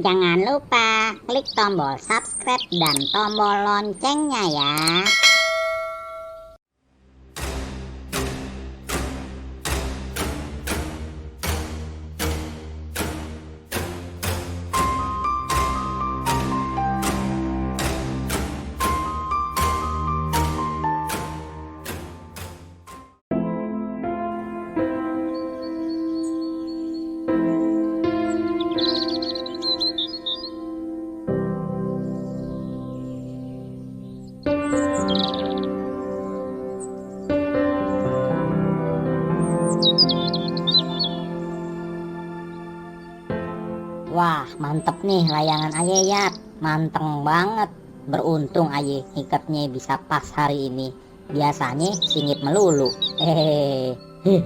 Jangan lupa klik tombol subscribe dan tombol loncengnya ya. Wah, mantep nih layangan aye ya. Manteng banget. Beruntung aye ngikatnya bisa pas hari ini. Biasanya singit melulu. Hehehe.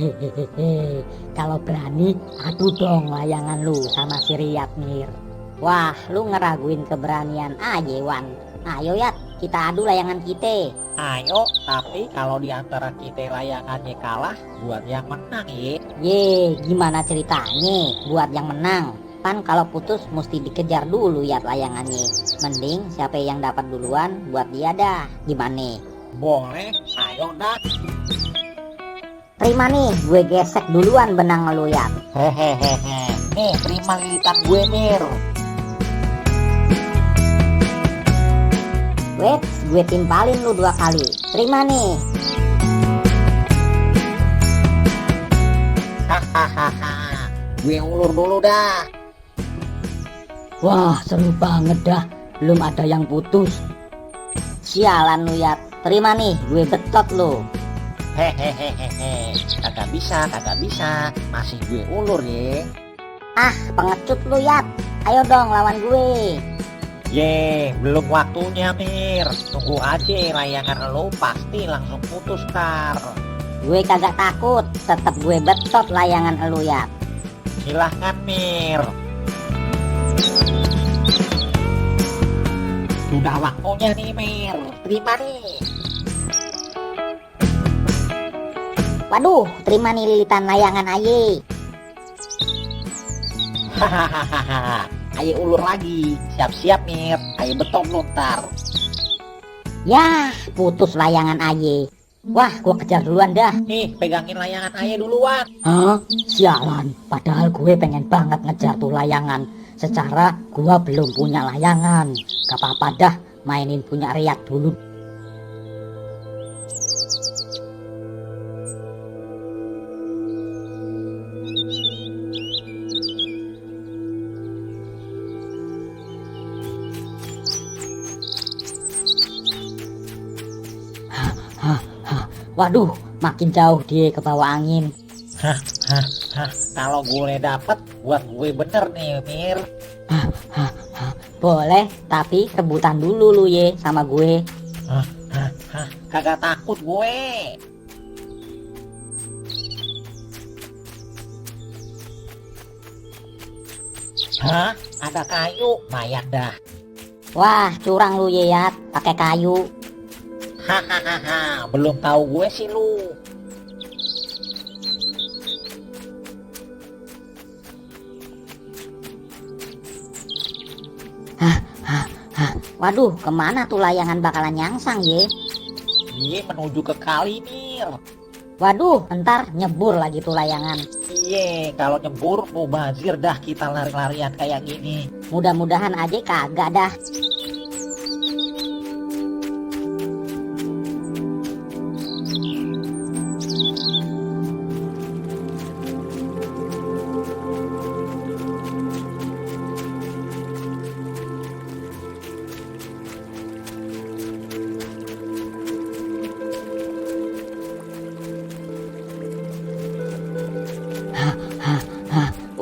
Kalau berani adu dong layangan lu sama si Riyad Mir. Wah, lu ngeraguin keberanian aye Wan. Ayo ya, kita adu layangan kita. Ayo, tapi kalau di antara kita layangannya kalah, buat yang menang ya. Ye, gimana ceritanya buat yang menang? Kan kalau putus mesti dikejar dulu ya layangannya. Mending siapa yang dapat duluan buat dia dah. Gimana? Boleh, ayo dah. Terima nih, gue gesek duluan benang lu ya. Hehehehe. Nih, terima lilitan gue, Mir. Wait, gue timpalin lu 2 kali. Terima nih. Hahaha. Gue ulur dulu dah. Wah, seru banget dah. Belum ada yang putus. Sialan lu ya. Terima nih, gue betot lu. Hehehehe. Kagak bisa. Masih gue ulur ya. Ah, pengecut lu ya. Ayo dong lawan gue. Ye, belum waktunya, Mir. Tunggu aja layangan lo pasti langsung putus tar. Gue kagak takut. Tetep gue betot layangan lu ya. Silahkan, Mir. Sudah waktunya nih, Mir. Terima nih. Waduh, terima nih lilitan layangan aye. Hahaha. Ayo ulur lagi. Siap-siap, Mir. Ayo beton lu ntar. Yah, putus layangan aye. Wah, gua kejar duluan dah. Nih, pegangin layangan ayo duluan. Hah? Sialan, padahal gue pengen banget ngejar tuh layangan. Secara gua belum punya layangan. Gak apa-apa dah, mainin punya Riyad dulu. Waduh, makin jauh dia ke bawah angin. Hah. Kalau gue dapet, buat gue bener nih, Mir. Boleh, tapi rebutan dulu lu ye sama gue. Hah. Kagak takut gue. Hah? Ada kayu? Mayan dah. Wah, curang lu ye ya, pakai kayu. Hahaha. Belum tahu gue sih lu. Waduh, kemana tuh layangan bakalan nyangsang ye? Iya, menuju ke kali, Mir. Waduh, entar nyebur lagi tuh layangan. Iya, kalau nyebur mubazir dah kita lari-larian kayak gini. Mudah-mudahan aja kagak dah.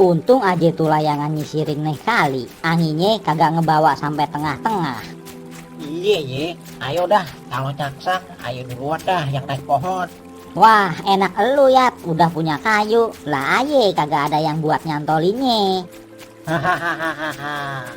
Untung aja tuh layangan nyisirin nih kali. Anginnya kagak ngebawa sampai tengah-tengah. Iya, ye. Ayo dah, kalau nyangsang, ayo duluan dah yang naik pohon. Wah, enak elu ya, udah punya kayu. Lah aye kagak ada yang buat nyantolinnya. Hahaha.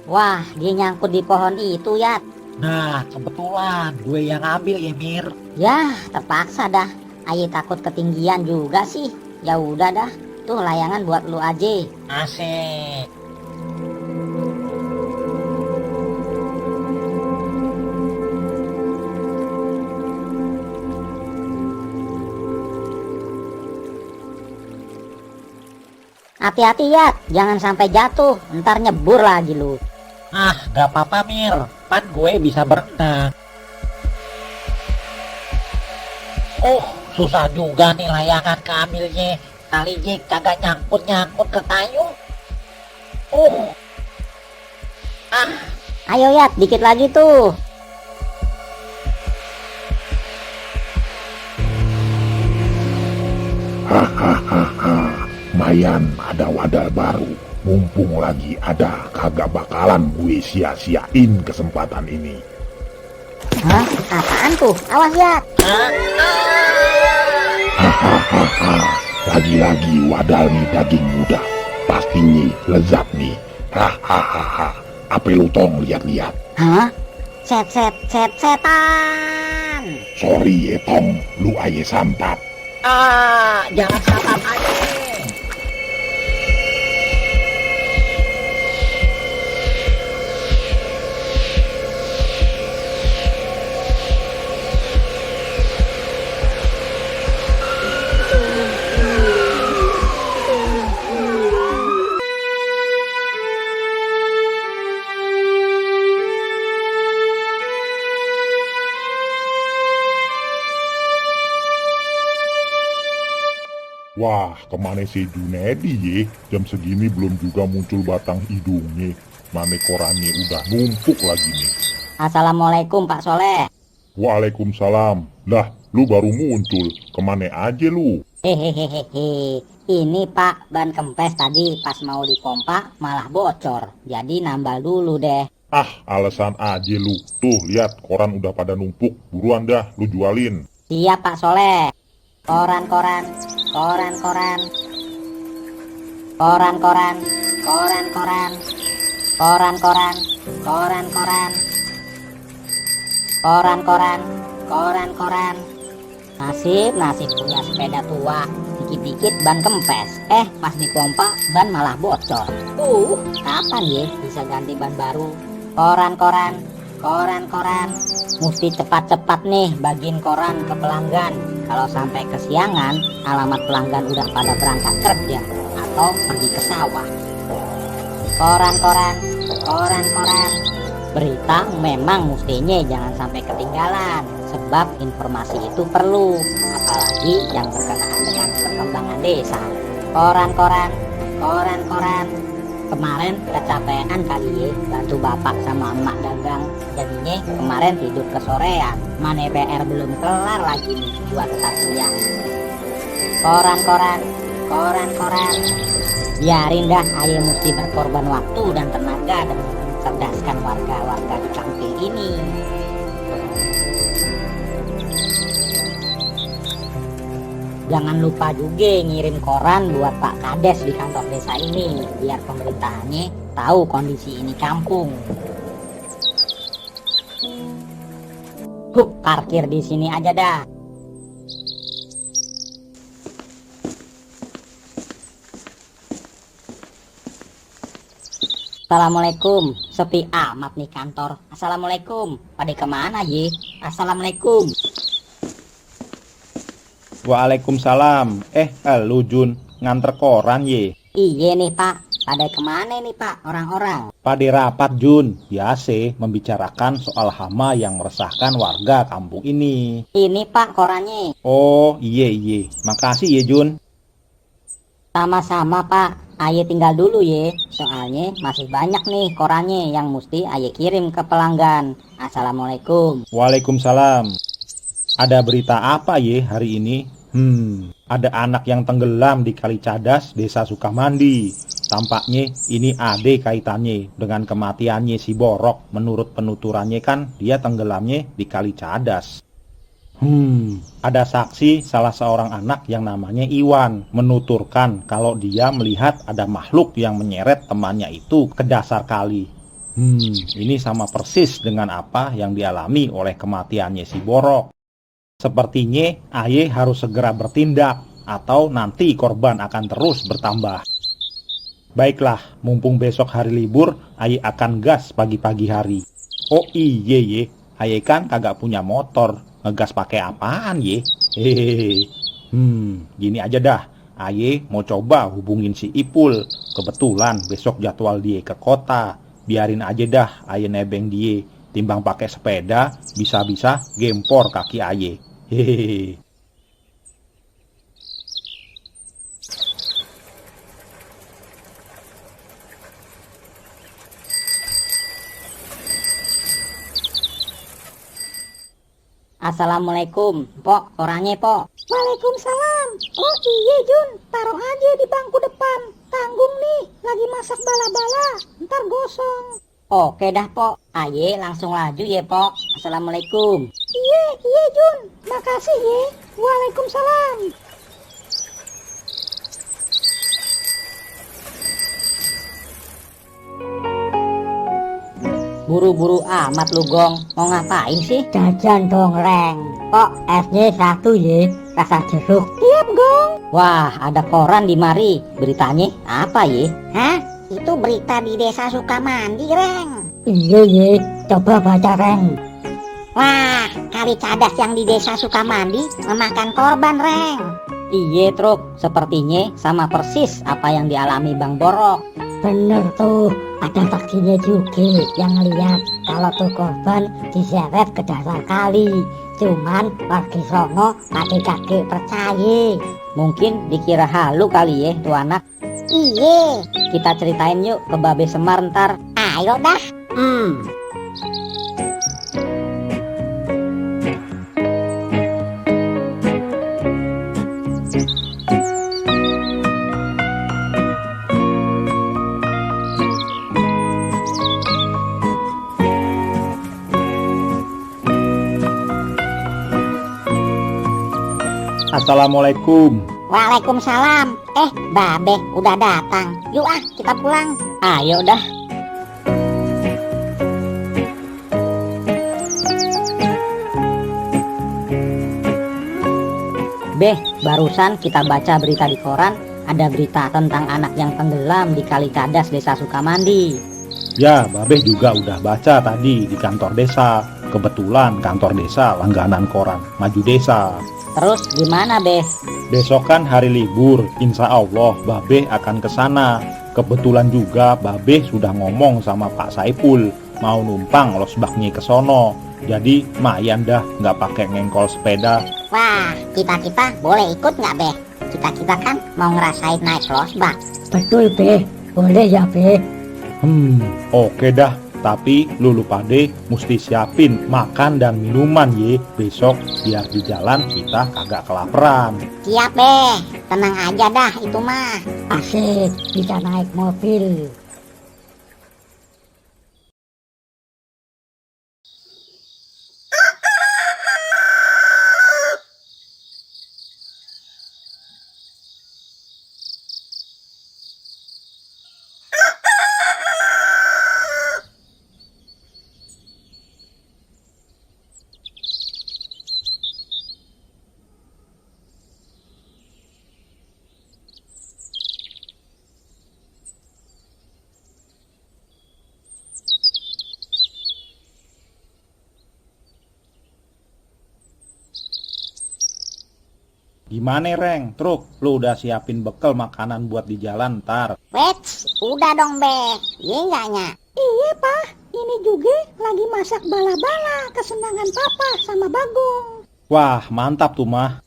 Wah, dia nyangkut di pohon itu, Yat. Nah, kebetulan gue yang ambil ya, Mir. Yah, terpaksa dah. Aye takut ketinggian juga sih. Ya udah dah. Tuh layangan buat lu aja. Asik. Hati-hati Yat, jangan sampai jatuh. Ntar nyebur lagi lu. Ah, gak apa-apa, Mir. Pan gue bisa berenang. Oh, susah juga nih layangan keambilnya. Tali jig kagak nyangkut-nyangkut ke kayu. Ah, Ayo Yat, dikit lagi tuh. Mayan ada wadah baru. Mumpung lagi ada, kagak bakalan gue sia-siain kesempatan ini. Hah? Apaan tuh? Awas Yat. Hahaha, lagi-lagi wadah nih daging muda. Pastinya lezat nih. Hahaha, apa lu tong lihat-lihat? Hah? Setan. Sorry ya tong, lu aye santap. jangan santap aja. Wah, kemana si Junedi ye? Jam segini belum juga muncul batang hidungnya. Mana korannya udah numpuk lagi nih. Assalamualaikum Pak Soleh. Waalaikumsalam. Lah, lu baru muncul. Kemana aja lu? Hehehehe. Ini Pak, ban kempes tadi pas mau dipompa malah bocor. Jadi nambal dulu deh. Ah, alasan aja lu. Tuh, lihat koran udah pada numpuk. Buruan dah, lu jualin. Siap Pak Soleh. Koran-koran, koran-koran, koran-koran, koran-koran, koran-koran, koran-koran, koran-koran, koran-koran. Nasib punya sepeda tua, dikit-dikit ban kempes. Pas dipompa ban malah bocor. Kapan ya bisa ganti ban baru? Koran-koran, koran-koran. Mesti cepat-cepat nih bagiin koran ke pelanggan. Kalau sampai kesiangan, alamat pelanggan udah pada berangkat kerja atau pergi ke sawah. Koran-koran, koran-koran. Berita memang mestinya jangan sampai ketinggalan, sebab informasi itu perlu, apalagi yang berkenaan dengan perkembangan desa. Koran-koran, koran-koran. Kemarin kecapean kali ya, bantu bapak sama emak dagang. Jadinya kemarin tidur kesorean. Mana PR belum kelar lagi nih buat ntar siang. Koran-koran, koran-koran. Biarin dah, ayo mesti berkorban waktu dan tenaga demi mencerdaskan warga-warga di kampung ini. Jangan lupa juga ngirim koran buat Pak Kades di kantor desa ini, biar pemerintahannya tahu kondisi ini kampung. Parkir di sini aja dah. Assalamualaikum, sepi amat nih kantor. Assalamualaikum, pada kemana ye? Assalamualaikum. Waalaikumsalam. Lu Jun, nganter koran ye? Iya nih Pak, pada kemana nih Pak orang-orang? Pada rapat Jun, biasa membicarakan soal hama yang meresahkan warga kampung ini. Ini Pak korannya. Oh iye, makasih ye Jun. Sama-sama Pak, aye tinggal dulu ye. Soalnya masih banyak nih korannya yang mesti aye kirim ke pelanggan. Assalamualaikum. Waalaikumsalam. Ada berita apa ye hari ini? Ada anak yang tenggelam di Kali Cadas, Desa Sukamandi. Tampaknya ini ada kaitannya dengan kematiannya si Borok. Menurut penuturannya kan dia tenggelamnya di Kali Cadas. Ada saksi salah seorang anak yang namanya Iwan menuturkan kalau dia melihat ada makhluk yang menyeret temannya itu ke dasar kali. Ini sama persis dengan apa yang dialami oleh kematiannya si Borok. Sepertinya Aye harus segera bertindak, atau nanti korban akan terus bertambah. Baiklah, mumpung besok hari libur, Aye akan gas pagi-pagi hari. Oh iye ye, Aye kan kagak punya motor, ngegas pakai apaan ye? Hehehe. Gini aja dah, Aye mau coba hubungin si Ipul. Kebetulan besok jadwal dia ke kota. Biarin aja dah Aye nebeng dia. Timbang pakai sepeda, bisa-bisa gempor kaki Aye. Hehehe. Assalamualaikum, Pok, orangnya Pok. Waalaikumsalam. Oh iya Jun, taruh aja di bangku depan. Tanggung nih, lagi masak bala-bala. Ntar gosong. Oke dah Pok, Aye langsung laju ya Pok. Assalamualaikum. Iya Jun, makasih ya. Waalaikumsalam. Buru-buru amat lu Gong, mau ngapain sih? Jajan dong Reng. Kok esnya satu ya, rasa jeruk. Tiap Gong. Wah, ada koran di mari. Beritanya apa ye? Hah? Itu berita di desa Sukamandi Reng. Iya ye, coba baca Reng. Wah, kali cadas yang di desa Sukamandi memakan korban Reng. Iye Truk, sepertinya sama persis apa yang dialami Bang Borok. Bener tuh, ada saksinya juga yang lihat kalau tuh korban diseret ke dasar kali. Cuman warga sono kaki percaya. Mungkin dikira halu kali ya tuh anak. Iye, Kita ceritain yuk ke Babe Semar ntar. ayo dah. Assalamualaikum. Waalaikumsalam. Babe udah datang. Yuk kita pulang. Ayo dah. Beh, barusan kita baca berita di koran, ada berita tentang anak yang tenggelam di Kali Cadas Desa Sukamandi. Ya, Babeh juga udah baca tadi di kantor desa. Kebetulan kantor desa langganan koran Maju Desa. Terus gimana, Beh? Besok kan hari libur, insya Allah Babeh akan ke sana. Kebetulan juga Babeh sudah ngomong sama Pak Saipul mau numpang losbaknya ke sono. Jadi mayan dah nggak pakai ngengkol sepeda. Wah, kita boleh ikut nggak Beh? Kita kan mau ngerasain naik losbak. Betul Beh, boleh ya Beh. Oke dah. Tapi lulu pade mesti siapin makan dan minuman ye besok biar di jalan kita kagak kelaparan. Siap Beh, tenang aja dah itu mah. Asik, bisa naik mobil. Gimana Reng? Truk, lu udah siapin bekal makanan buat di jalan ntar? Wets, udah dong Beh. Iya enggaknya? Iya Pak, ini juga lagi masak bala-bala kesenangan Papa sama Bagong. Wah, mantap tuh Mah.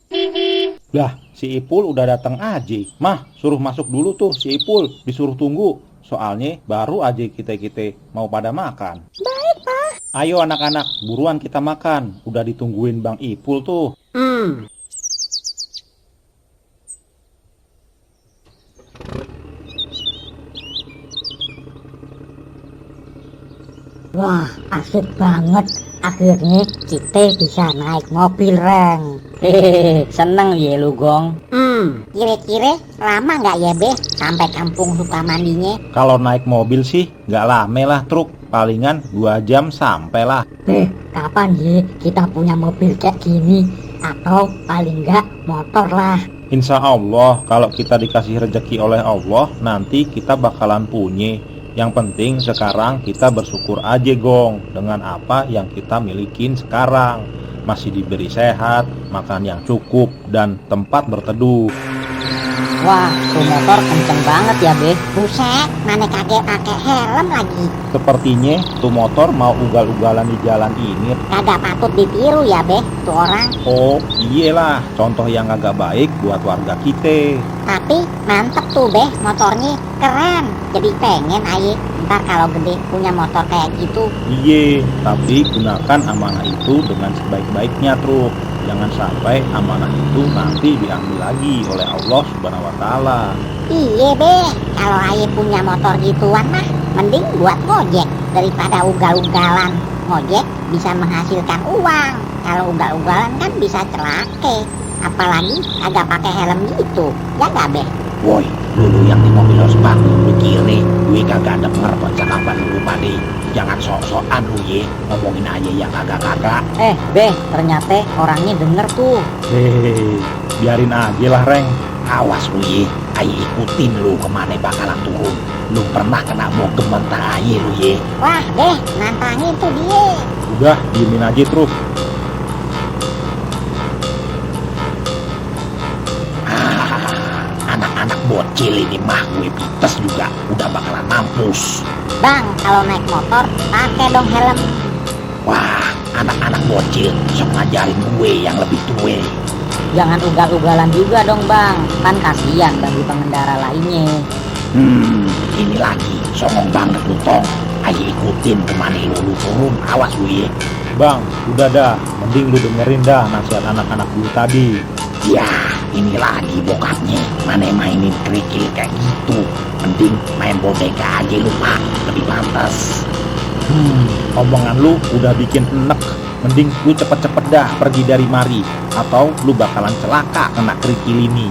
Lah, si Ipul udah datang aja. Mah, suruh masuk dulu tuh si Ipul, disuruh tunggu. Soalnya baru aja kita mau pada makan. Baik Pak. Ayo anak-anak, buruan kita makan. Udah ditungguin Bang Ipul tuh. Wah, asik banget. Akhirnya kita bisa naik mobil Reng. Hehehe, seneng ye lu Gong. Kira-kira lama nggak ya Be sampai kampung Sukamandinya? Kalau naik mobil sih nggak lame lah truk, palingan 2 jam sampai lah. Kapan ya kita punya mobil kayak gini? Atau paling nggak motor lah. Insya Allah kalau kita dikasih rezeki oleh Allah, nanti kita bakalan punya. Yang penting sekarang kita bersyukur aja Gong dengan apa yang kita milikin sekarang. Masih diberi sehat, makan yang cukup, dan tempat berteduh. Wah, tuh motor kenceng banget ya, Be. Buset, mana kagak pakai helm lagi. Sepertinya tuh motor mau ugal-ugalan di jalan ini. Kagak patut ditiru ya Be, tuh orang. Oh iyalah, contoh yang agak baik buat warga kita. Tapi mantep tuh Be, motornya keren. Jadi pengen aye ntar kalau gede punya motor kayak gitu. Iye, tapi gunakan amanah itu dengan sebaik-baiknya truk. Jangan sampai amanah itu nanti diambil lagi oleh Allah Subhanahu wa Ta'ala. Iya Be, kalau aye punya motor gituan mah mending buat ngojek daripada ugal-ugalan. Ngojek bisa menghasilkan uang. Kalau ugal-ugalan kan bisa celake. Apalagi agak pakai helm gitu. Ya gak Be? Woi, lu yang di mobil Rosbang, lu kiri, gue kagak denger percakapan lu pade. Jangan sok-sokan lu ye, ngomongin aja yang kagak-kagak. Be, ternyata orangnya denger tuh. Hehehe, biarin aja lah Reng. Awas lu ye, ayo ikutin lu kemana bakalan turun. Lu pernah kena bogem mentah aye lu ye. Wah Be, nantangin tuh dia. Udah, diemin aja truk. Anak-anak bocil ini mah gue pites juga udah bakalan mampus. Bang, kalau naik motor pakai dong helm. Wah, anak-anak bocil sok ngajarin gue yang lebih tua. Jangan ugal-ugalan juga dong, Bang. Kan kasihan bagi pengendara lainnya. Ini lagi songong banget lu Tong. Ayo ikutin kemana lu turun, awas lu ye. Bang, udah dah, mending lu dengerin dah nasihat anak-anak dulu tadi. Ya, ini lagi bokapnya, mana mainin kerikil kayak gitu. Mending main boneka aja lu Pak, lebih pantas. Omongan lu udah bikin enek. Mending lu cepet-cepet dah pergi dari mari, atau lu bakalan celaka kena kerikil ini.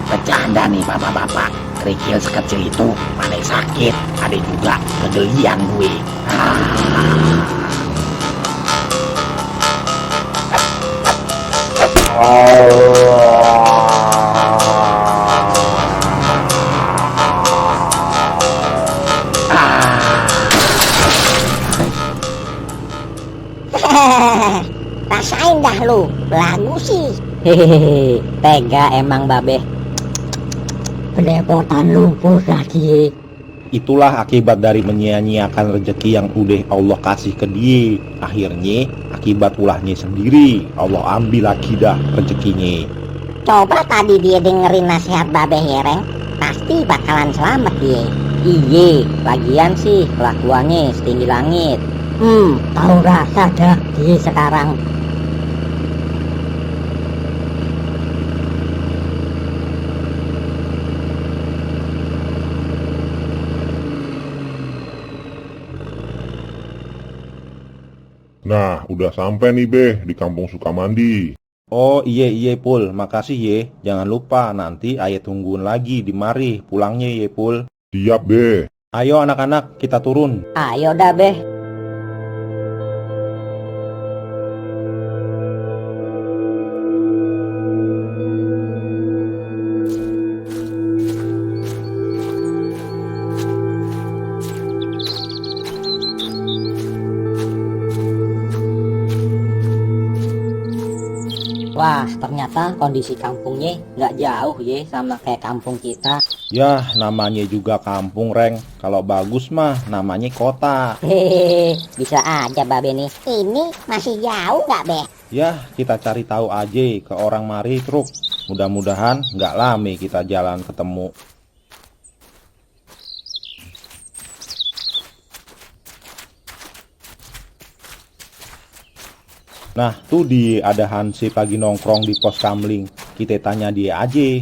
Bercanda nih bapak-bapak, kerikil sekecil itu mana sakit, ada juga kegelian gue. Rasain dah lu, lagu sih. Hehehe, tega emang Babe. Belepotan lumpuh lagi. Itulah akibat dari menyia-nyiakan rezeki yang udah Allah kasih ke dia. Akhirnya akibat ulahnya sendiri Allah ambil lagi dah rezekinya. Coba tadi dia dengerin nasihat Babe Hereng, pasti bakalan selamat dia. Iye, lagian sih kelakuannya setinggi langit. Tahu rasa dah dia sekarang. Nah, udah sampai nih Beh di kampung Sukamandi. Oh iye Pul, makasih ye. Jangan lupa nanti ayah tungguin lagi di mari pulangnya ye Pul. Siap Beh. Ayo anak-anak kita turun. Ayo dah Be. Wah, ternyata kondisi kampungnya nggak jauh ya sama kayak kampung kita. Yah, namanya juga kampung Reng. Kalau bagus mah namanya kota. Hehehe, bisa aja Babe nih. Ini masih jauh nggak Be? Yah, kita cari tahu aja ke orang mari truk. Mudah-mudahan nggak lama kita jalan ketemu. Nah, tuh ada Hansi pagi nongkrong di pos kamling. Kita tanya dia aja.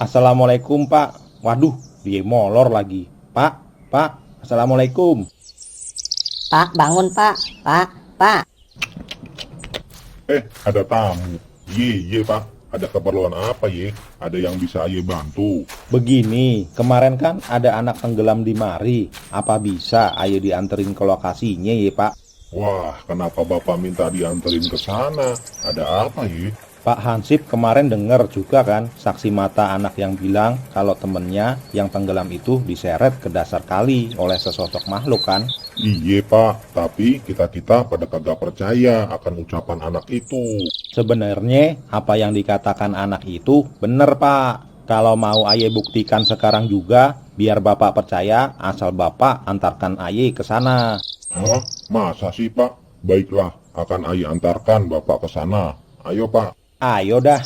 Assalamualaikum Pak. Waduh, dia molor lagi. Pak, Assalamualaikum. Pak, bangun Pak. Pak. Ada tamu. Ye Pak, ada keperluan apa ye? Ada yang bisa aye bantu? Begini, kemarin kan ada anak tenggelam di mari. Apa bisa ayo dianterin ke lokasinya ya Pak? Wah, kenapa bapak minta dianterin ke sana? Ada apa ye? Pak Hansip kemarin dengar juga kan saksi mata anak yang bilang kalau temennya yang tenggelam itu diseret ke dasar kali oleh sesosok makhluk kan? Iye Pak, tapi kita pada kagak percaya akan ucapan anak itu. Sebenarnya apa yang dikatakan anak itu bener Pak. Kalau mau aye buktikan sekarang juga, biar Bapak percaya asal Bapak antarkan aye ke sana. Hah? Masa sih Pak? Baiklah, akan aye antarkan bapak ke sana. Ayo Pak. Ayo dah.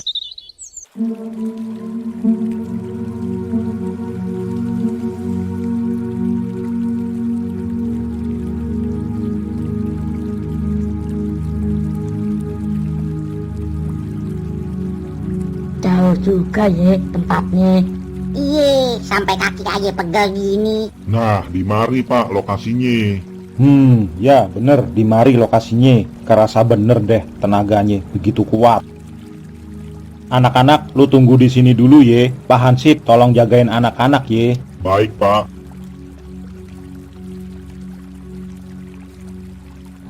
Jauh juga ya tempatnya. Iye, sampai kaki aja pegel gini. Nah, di mari Pak lokasinya. Ya bener, di mari lokasinya. Kerasa bener deh tenaganya, begitu kuat. Anak-anak, lu tunggu di sini dulu ye. Pak Hansip, tolong jagain anak-anak ye. Baik Pak.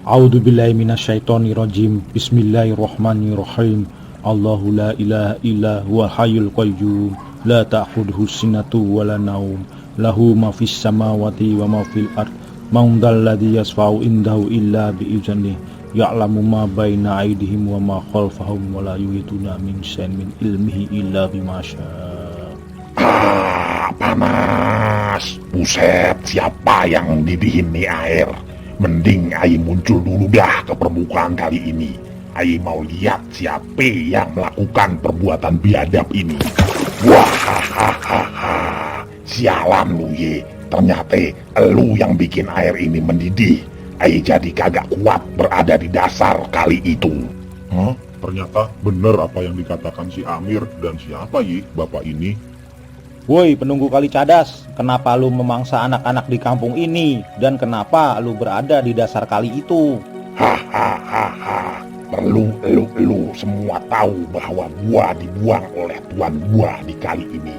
A'udzubillahi minasyaitonirrajim. Bismillahirrahmanirrahim. Allahu la ilaha illa huwal hayyul qayyum. La ta'khudhuhu sinatu wa la naum. Lahu ma fis samawati wa ma fil ard. Man dzalladzi yashfa'u indahu illa bi'idznihi. Ya'lamu ma baina aydihim wa ma khalfahum wa la yuhituna min syai'in min ilmihi illa bima syaa. Panas. Buset, siapa yang didihin nih air? Mending aye muncul dulu dah ke permukaan kali ini. Aye mau lihat siapa yang melakukan perbuatan biadab ini. Wahahaha. Sialan lu ye. Ternyata lu yang bikin air ini mendidih. Aye jadi kagak kuat berada di dasar kali itu. Hah? Ternyata bener apa yang dikatakan si Amir dan siapa ye bapak ini? Woi penunggu kali cadas, kenapa lu memangsa anak-anak di kampung ini? Dan kenapa lu berada di dasar kali itu? Hahaha. Perlu lu semua tahu bahwa gua dibuang oleh tuan gua di kali ini.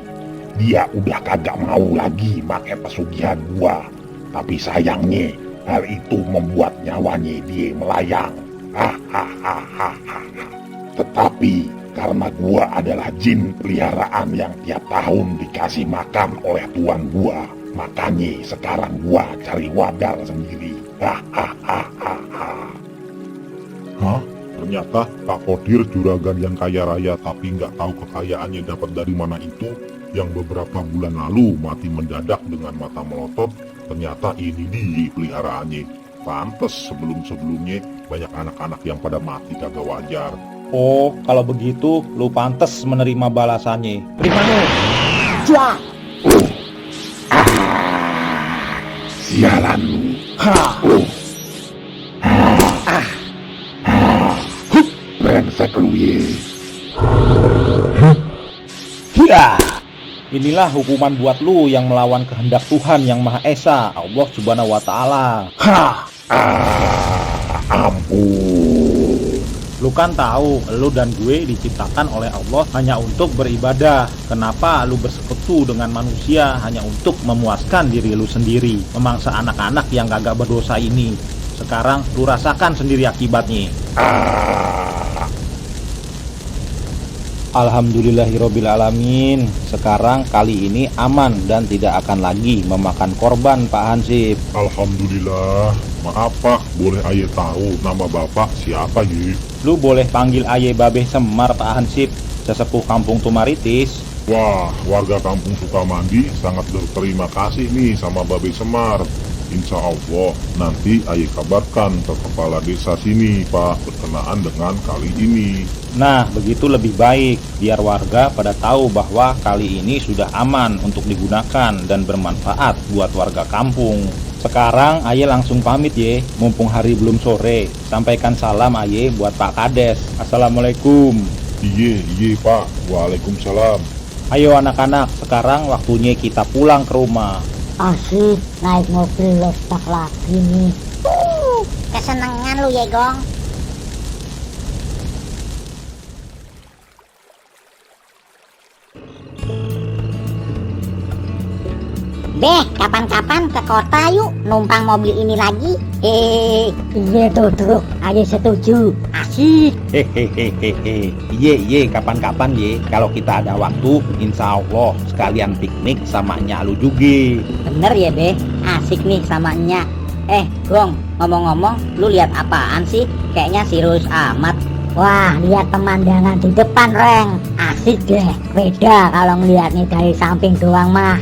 Dia udah kagak mau lagi pakai pesugihan gua. Tapi sayangnya hal itu membuat nyawanya dia melayang. Hahaha. Tetapi karena gua adalah jin peliharaan yang tiap tahun dikasih makan oleh tuan gua, makanya sekarang gua cari wadal sendiri. Hahaha. Hah? Ternyata Pak Kodir juragan yang kaya raya tapi nggak tahu kekayaannya dapat dari mana itu, yang beberapa bulan lalu mati mendadak dengan mata melotot, ternyata ini dia peliharaannya. Pantes sebelum-sebelumnya banyak anak-anak yang pada mati kagak wajar. Oh, kalau begitu lu pantes menerima balasannya. Terima lu. Sialan lu. Brengsek lu ye. Ya, inilah hukuman buat lu yang melawan kehendak Tuhan yang Maha Esa, Allah Subhanahu wa Ta'ala. Ampun. Lu kan tahu, lu dan gue diciptakan oleh Allah hanya untuk beribadah. Kenapa lu bersekutu dengan manusia hanya untuk memuaskan diri lu sendiri, memangsa anak-anak yang gagak berdosa ini? Sekarang lu rasakan sendiri akibatnya. Alhamdulillahirobbilalamin. Sekarang kali ini aman dan tidak akan lagi memakan korban Pak Hansip. Alhamdulillah. Maaf Pak, boleh aye tahu nama bapak siapa ye? Lu boleh panggil aye Babe Semar Pak Hansip, sesepuh kampung Tumaritis. Wah, warga kampung Sukamandi sangat berterima kasih nih sama Babe Semar. Insya Allah nanti aye kabarkan ke kepala desa sini Pak berkenaan dengan kali ini. Nah, begitu lebih baik, biar warga pada tahu bahwa kali ini sudah aman untuk digunakan dan bermanfaat buat warga kampung. Sekarang aye langsung pamit ye, mumpung hari belum sore. Sampaikan salam aye buat Pak Kades. Assalamualaikum. Iye Pak, waalaikumsalam. Ayo anak-anak, sekarang waktunya kita pulang ke rumah. Asik, naik mobil lostak lagi nih. Kesenengan lu ya, Gong. Deh, kapan-kapan ke kota yuk, numpang mobil ini lagi. Iya Dodok, ayo setuju. Asik. Hehehehe. Ye, kapan-kapan ye. Kalau kita ada waktu, insya Allah sekalian piknik sama Nyak lu juga. Bener ya be, asik nih sama Nyak. Gong, ngomong-ngomong, lu lihat apaan sih? Kayaknya serius amat. Wah, lihat pemandangan di depan, Reng. Asik deh, beda kalau ngeliatnya dari samping doang mah.